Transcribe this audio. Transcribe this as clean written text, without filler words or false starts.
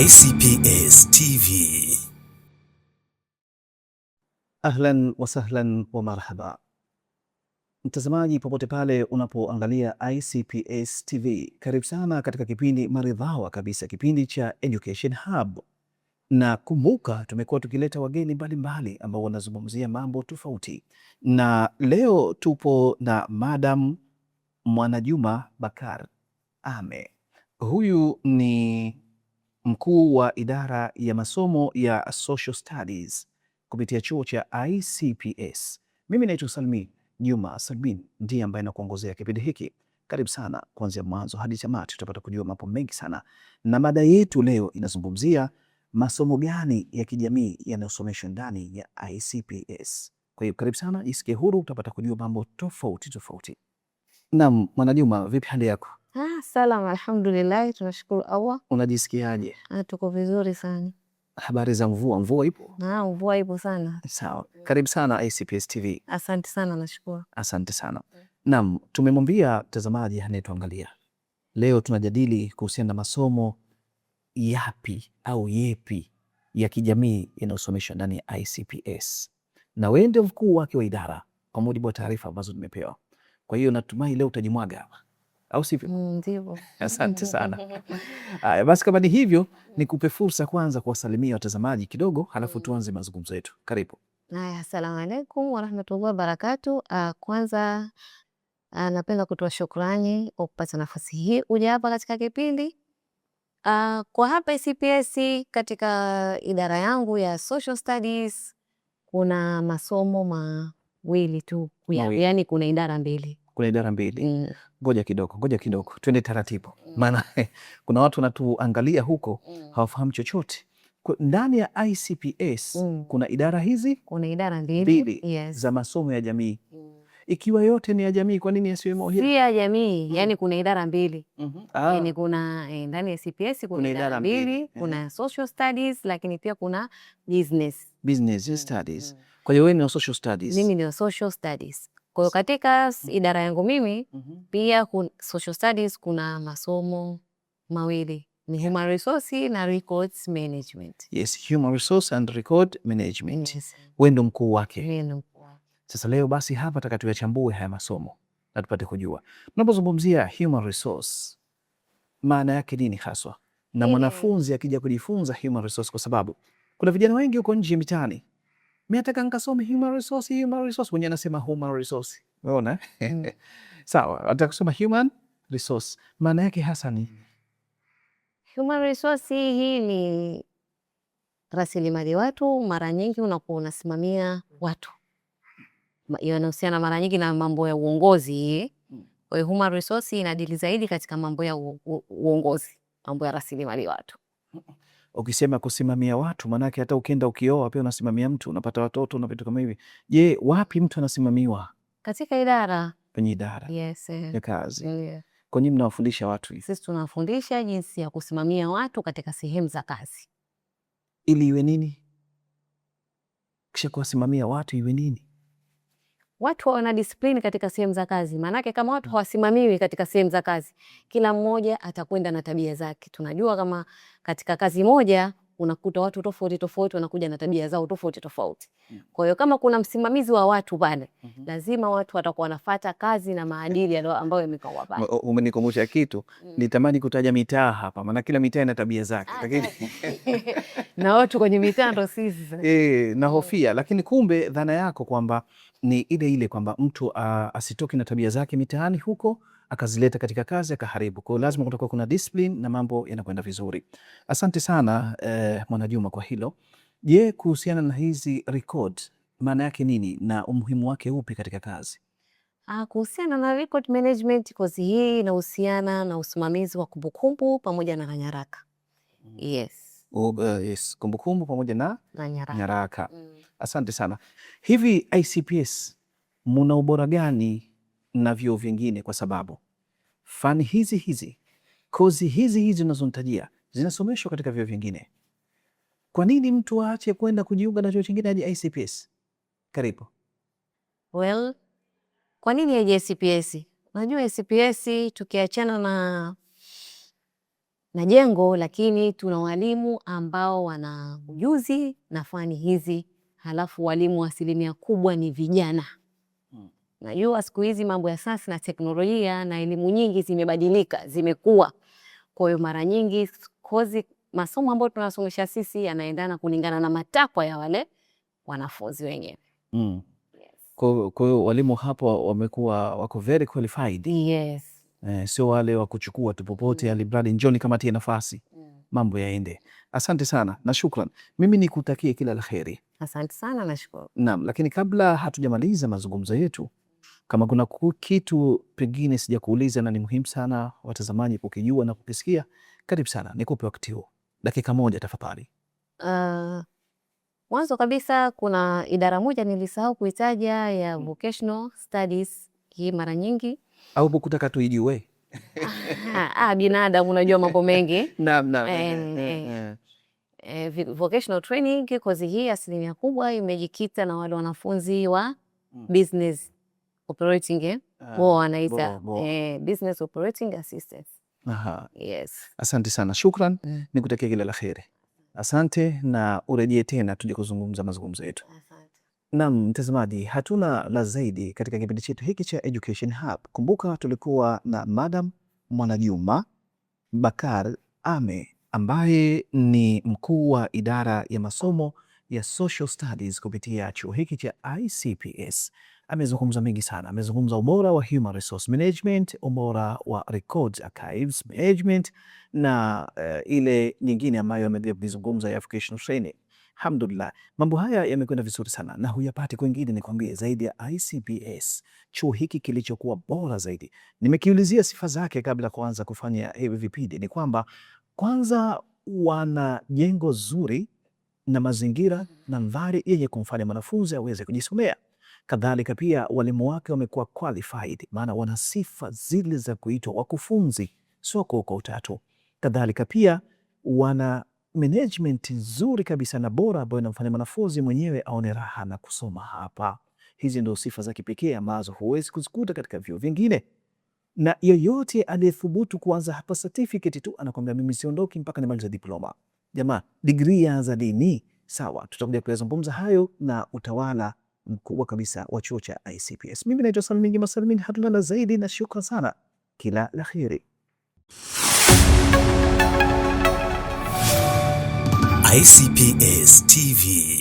ICPS TV. Ahlan wa sahlan wa marhaba, mtazamaji popote pale unapoangalia ICPS TV, karibu sana katika kipindi maridhawa kabisa, kipindi cha Education Hub. Na kumbuka, tumekuwa tukileta wageni mbalimbali ambao wanazungumzia mambo tofauti, na leo tupo na Madam Mwanajuma Bakar Ame. Huyu ni mkuu wa idara ya masomo ya Social Studies kupitia chuo cha ICPS. Mimi naitwa Salmi Juma Salmin, ndiye ambaye nakuongozea kipindi hiki. Karibu sana kuanzia mwanzo hadi tamati, utapata kujua mambo mengi sana, na mada yetu leo inazungumzia masomo gani ya kijamii yanayosomeshwa ndani ya ICPS. Kwa hiyo karibu sana, jisikie huru, utapata kujua mambo tofauti tofauti. Naam, Mwanajuma, vipi hali yako? Ah, salama alhamdulillah, tunashukuru Allah. Unajisikiaje? Ah, tuko vizuri sana. Habari za mvua? Mvua ipo? Ah, mvua ipo sana. Sawa, karibu sana ICPS TV. Asante sana, nashukuru. Asante sana. Naam, tumemwambia mtazamaji anayetuangalia leo tunajadili kuhusiana na masomo yapi au yepi ya kijamii yanayosomeshwa ndani ya ICPS, na wewe ndio mkuu wake wa idara kwa mujibu wa taarifa ambazo tumepewa. Kwa hiyo natumai leo utajimwaga hapa, au sivyo? Ndivyo. Asante sana. Haya basi, kama ni hivyo, nikupe fursa kwanza kuwasalimia watazamaji kidogo, halafu tuanze mazungumzo yetu. Karibu. Haya, assalamu alaikum warahmatullahi wabarakatu. Ah, kwanza napenda kutoa shukrani kwa kupata nafasi hii kuja hapa katika kipindi. Kwa hapa ICPS katika idara yangu ya Social Studies kuna masomo mawili tu, Mawili. yaani kuna idara mbili. Kuna idara mbili. Ngoja kidogo, ngoja kidogo, twende taratibu, maana kuna watu wanatuangalia huko hawafahamu chochote. Ndani ya ICPS kuna idara hizi Kuna idara mbili, mbili yes. za masomo ya jamii. Ikiwa yote ni ya jamii, kwa nini yasiwe moja? Si ya jamii, yani kuna idara mbili. Yani kuna ndani ya CPS kuna Kuna idara idara mbili. mbili, kuna social studies lakini pia kuna business. Business studies. Kwa hiyo wewe ni wa social studies. Mimi ni wa social studies. Kwa hiyo katika idara yangu mimi pia social studies kuna masomo mawili, ni human resource na records management. Yes, human resource and record management. Yes. Wewe ndo mkuu wake. Mimi ndo mkuu wake. Sasa leo basi hapa nataka tuyachambue haya masomo na tupate kujua tunapozungumzia human resource maana yake nini haswa, na mwanafunzi akija kujifunza human resource, kwa sababu kuna vijana wengi huko nje mitaani, mimi nataka nikasome human resource, human resource, mwenyewe anasema human resource, umeona? Sawa, anataka kusoma human resource, maana yake hasa ni Human resource hii ni rasilimali watu. Mara nyingi unakuwa unasimamia watu, yanahusiana mara nyingi na mambo ya uongozi. Kwa hiyo human resource inadili zaidi katika mambo ya uongozi, mambo ya rasilimali watu. Ukisema kusimamia watu, maanake hata ukienda ukioa pia unasimamia mtu, unapata watoto na vitu kama hivi. Je, wapi mtu anasimamiwa? Katika idara. Kwenye idara Yes. ya kazi. Yeah. Kwa nini mnawafundisha watu hivi? Sisi tunawafundisha jinsi ya kusimamia watu katika sehemu za kazi. Ili iwe nini? Kisha kuwasimamia watu iwe nini? Watu wawe na discipline katika sehemu za kazi. Maanake kama watu hawasimamiwi katika sehemu za kazi, kila mmoja atakwenda na tabia zake. Tunajua kama katika kazi moja unakuta watu tofauti tofauti wanakuja na tabia zao tofauti tofauti. Kwa hiyo kama kuna msimamizi wa watu pale, lazima watu watakuwa wanafuata kazi na maadili ambayo yamewekwa pale. Umenikumbusha kitu, nitamani kutaja mitaa hapa, maana kila mitaa ina tabia zake. Lakini Na watu kwenye mitaa ndo sisi. Nahofia, lakini kumbe dhana yako kwamba ni ile ile kwamba mtu asitoke na tabia zake mitaani huko akazileta katika kazi akaharibu. Kwa hiyo lazima kutakuwa kuna discipline na mambo yanakwenda vizuri. Asante sana Mwanajuma kwa hilo. Je, kuhusiana na hizi record maana yake nini na umuhimu wake upi katika kazi? Kuhusiana na record management, kozi hii inahusiana na usimamizi wa kumbukumbu pamoja na nyaraka. Yes. Yes, kumbukumbu pamoja na Na nyaraka. nyaraka. Asante sana. Hivi ICPS muna ubora gani na vyuo vingine? Kwa sababu fani hizi hizi, kozi hizi hizi unazonitajia zinasomeshwa katika vyuo vingine. Kwa nini mtu aache kwenda kujiunga na chuo chingine aje ICPS? Karibu. Well, kwa nini aje ICPS? Unajua ICPS tukiachana na na jengo, lakini tuna walimu ambao wana ujuzi na fani hizi, halafu walimu asilimia kubwa ni vijana. Najua siku hizi mambo ya sasa na teknolojia na elimu nyingi zimebadilika, zimekuwa. Kwa hiyo mara nyingi kozi, masomo ambayo tunasomesha sisi yanaendana kulingana na matakwa ya wale wanafunzi wenyewe. Yes. Kwa hiyo walimu hapo wamekuwa wako very qualified. Yes. Sio wale wa kuchukua tu popote, alimradi njoni kama tie nafasi mambo yaende. Asante sana na shukran. Mimi nikutakie kila la kheri. Asante sana, nashukuru. Naam, lakini kabla hatujamaliza mazungumzo yetu, kama kuna kitu pengine sijakuuliza na ni muhimu sana watazamaji kukijua na kukisikia, karibu sana, nikupe wakati huo, dakika moja tafadhali. Mwanzo kabisa kuna idara moja nilisahau kuitaja ya vocational studies. Hii mara nyingi Au hukutaka tuijue? Binadamu unajua mambo mengi. Naam, naam. Vocational training, kozi hii asilimia kubwa imejikita na wale wanafunzi wa business operating, wao wanaita business operating assistants. Yes. Asante sana, shukran, nikutakia kila la kheri. Asante na urejee tena tuje kuzungumza mazungumzo yetu. Asante. Naam, mtazamaji, hatuna la zaidi katika kipindi chetu hiki cha Education Hub. Kumbuka tulikuwa na Madam Mwanajuma Bakar Ame ambaye ni mkuu wa idara ya masomo ya Social Studies kupitia chuo hiki cha ICPS. Amezungumza mengi sana. Amezungumza ubora wa Human Resource Management, ubora wa Records Archives Management na ile nyingine ambayo amezungumza ya vocational training. Alhamdulillah, mambo haya yamekwenda vizuri sana na huyapati kwengine, nikwambie, zaidi ya ICPS, chuo hiki kilichokuwa bora zaidi. Nimekiulizia sifa zake kabla kuanza kufanya hivi vipindi, ni kwamba kwanza wana jengo zuri na mazingira na mandhari yenye kumfanya mwanafunzi aweze kujisomea. Kadhalika pia walimu wake wamekuwa qualified, maana wana sifa zile za kuitwa wakufunzi, sio kwa utatu. Kadhalika pia wana management nzuri kabisa na bora ambayo inamfanya mwanafunzi mwenyewe aone raha na kusoma hapa. Hizi ndio sifa za kipekee ambazo huwezi kuzikuta katika vyuo vingine, na yeyote aliyethubutu kuanza hapa certificate tu anakwambia mimi siondoki mpaka nimalize diploma. Jamaa, degree yaanza lini? Sawa, tutakuja kuyazungumza hayo na utawala mkubwa kabisa wa chuo cha ICPS. Mimi naitwa Salmin Juma Salmin, hatuna la zaidi na shukran sana, kila la kheri. ICPS TV.